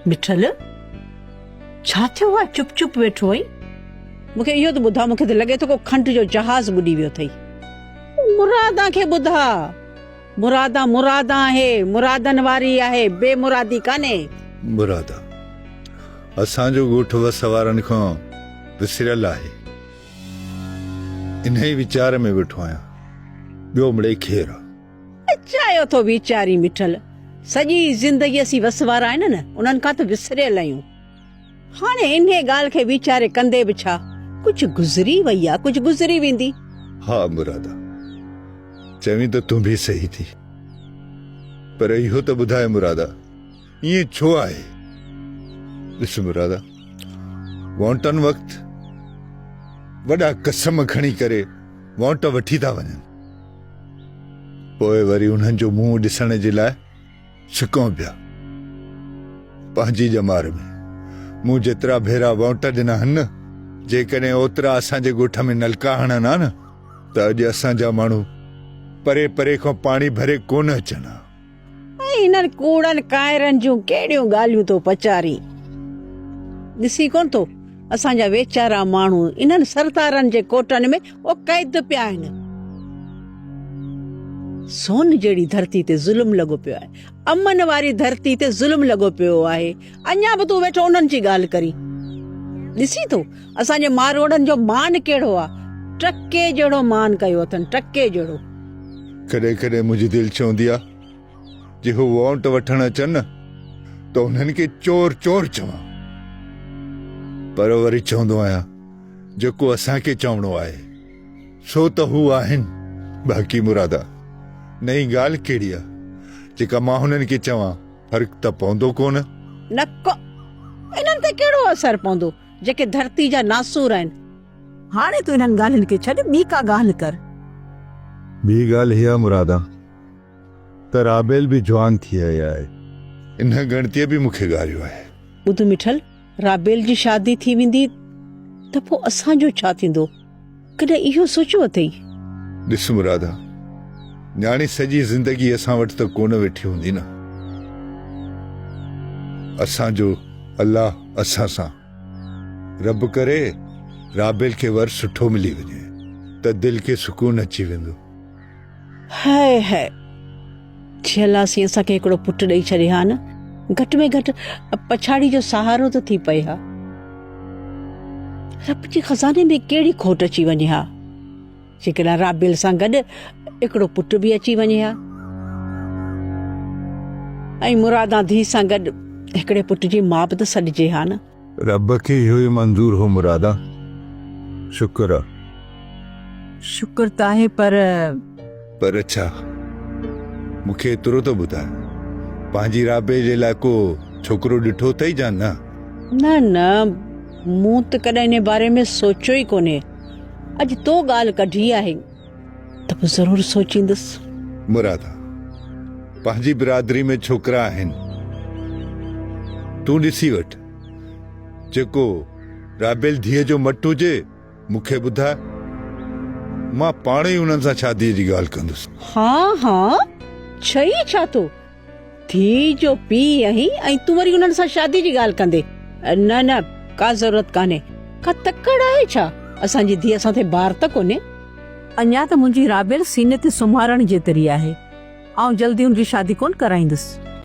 مٺل، ڇا ٿيو آ چپ چپ ويٺو آهين؟ مون کي اهو ته ٻڌاء، مون کي ته لڳي ٿو ڪو کنڊ جو جهاز ٻڏي ويو اٿئي. مرادان کي ٻڌاء. مرادان مرادان آهي، مرادن واري آهي، بي مرادي ڪانهي. مرادان، اسان جو ڳوٺ وس وارن کان وسريل آهي. انهيء ويچار ۾ ويٺو آهيان. ٻيو مڙئي خير آ. اجايو ٿو ويچارين مٺل. سڄي زندگي اسين وس وارا آهن نه، انهن کان ته وسريل آهيون. هاڻي انهيء ڳالهه کي ويچاري ڪندي به ڇا؟ ڪجهه گذري وئي آ، ڪجهه گذري ويندي. ها مرادا، چوين ته تون به صحيح ٿي. پر اهو ته ٻڌاء مرادا، ائين ڇو آهي؟ ڏس مرادا، وونٽن وقت وڏا قسم کڻي ڪري وونٽ وٺي ٿا وڃن. پوء وري انهن جو منهن ڏسڻ جي لاء سڪون پيا. پنهنجي ڄمار ۾ مون جيترا ڀيرا وونٽ ڏنا هن نه، جيڪڏهن اوترا اسان جي ڳوٺ ۾ نلڪا هڻن ها نه ته اڄ اسان جا ماڻهو پري پري کان پاڻي ڀري ڪونه اچن ها. ۽ هنن ڪوڙن ڪائرن جون ڪهڙيون ڳالهيون ٿو پچارين. ڏسين ڪونه ٿو اسان جا ويچارا ماڻهو انهن سردارن جي ڪوٽن ۾ او قيد پيا آهن. سون جهڙي ڌرتي تي ظلم لڳو پيو آهي. امن واري ڌرتي تي ظلم لڳو پيو آهي. اڃا به تون ويٺو انهن جي ڳالهه ڪرين. ڏسين ٿو اسان جي ماروئڙن جو مان ڪهڙو آ. ٽڪي جهڙو مان ڪيو اٿن، ٽڪي جهڙو. ڪڏهن ڪڏهن منهنجي دل چوندي آ جي هو وونٽ وٺڻ اچن نه ته انهن کي چور چور چوان پر وري چوندو آهيان جيڪو اسان کي چوڻو آهي سو ته هو آهن باقي مرادا نئين ڳالهه ڪهڙي آ جيڪا مان هنن کي چوان فرق ته پوندو ڪونه. نه ڪو انهن تي ڪهڙو اثر پوندو جيڪي ڌرتي جا ناسور آهن. هاڻي تون انهن ڳالهين کي ڇڏ، ٻي ڪا ڳالهه ڪر. ٻي ڳالهه اها مرادا ته رابيل به جوان ٿي آئي آهي. ان ڳڻتيء به مون کي ڳاريو آهي. ٻڌ مٺل، رابيل جي شادي ٿي ويندي ته پوء اسان جو ڇا ٿيندو؟ ڪڏهن اهو سوچيو اٿئي؟ ڏس مرادا، نياڻي سڄي زندگي اسان وٽ ته ڪونه ويٺي هوندي نه. اسان جو الله اسان سان. رب ڪري رابيل کي ور سٺو ملي وڃي ته دل کي سڪون اچي ويندو. هاء هاء جي الله سائين اسان کي هڪڙو پٽ ڏئي ڇڏي ها نه گهٽ ۾ گهٽ پڇاڙي جو سهارو ته ٿي پئي ها. رب جي خزاني ۾ ڪهڙي کوٽ اچي وڃي ها جيڪڏهن رابيل سان گڏ هڪڙو پٽ به اچي وڃي ها ۽ مرادان ڌيء سان گڏ هڪڙي پٽ جي ماء به ته سڏجي ها نه. رب کي اهو ئي منظور هو مرادا، شڪر آ. شڪر ته آهي پر. پر ڇا؟ مون کي ايترو ته ٻڌاء، پنهنجي رابعي جي لاء ڪو ڇوڪرو ڏٺو اٿئي جا نه؟ نه نه، مون ته ڪڏهن انهي باري ۾ سوچيو ئي ڪونهي. اڄ تو ڳالهه ڪڍي آهي ته پوء ضرور سوچيندس. مرادا، پنهنجي برادري ۾ ڇوڪرا آهن، تون ڏسي وٺ، جيڪو رابيل ڌيء جو مٽ هجي، مون کي ٻڌاء، مان پاڻ ئي انهن سان شاديء جي ڳالهه ڪندس. ها ها، چئي ڇا ٿو؟ ڌيء جو پيء آهين ۽ تون وري انهن سان شاديء جي ڳالهه ڪندين؟ نه نه، ڪا ضرورت ڪانهي. ڪا تڪڙ آهي ڇا؟ اسان جي ڌيء اسان تي بار ته ڪونهي. اڃا ته منهنجي رابيل سيني تي سمهارڻ جيتري آهي. آئون جلدي هن جي شادي ڪونه ڪرائيندس.